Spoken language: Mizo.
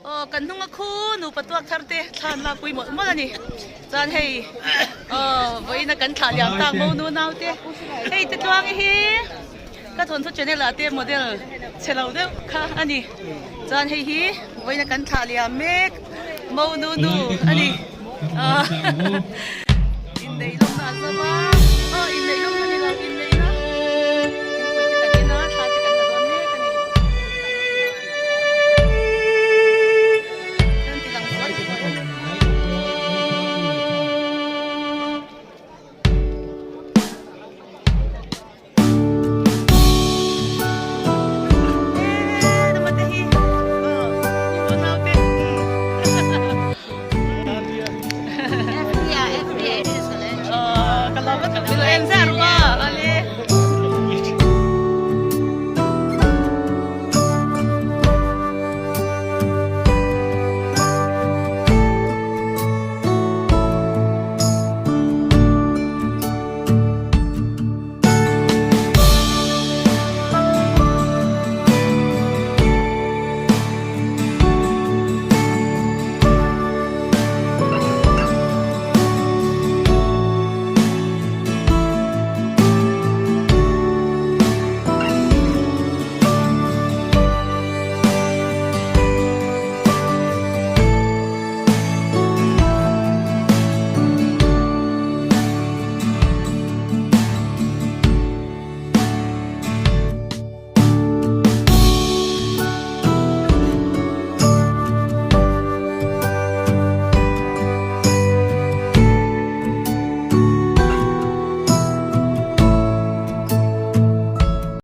Aw kan hnunga khu nupa tuak thar te thla an lakpui mawlh mawlh a ni. Chuan hei aw vawiina kan thlah liam tak mo nu nau te hei te tluangi hi ka thawnthu channel ah te model chhe lo deuh kha a ni. Chuan hei hi vawiina kan thlah liam mek mo nu nu a ni. Inneih lawmna an zawm a aw inneih lawm.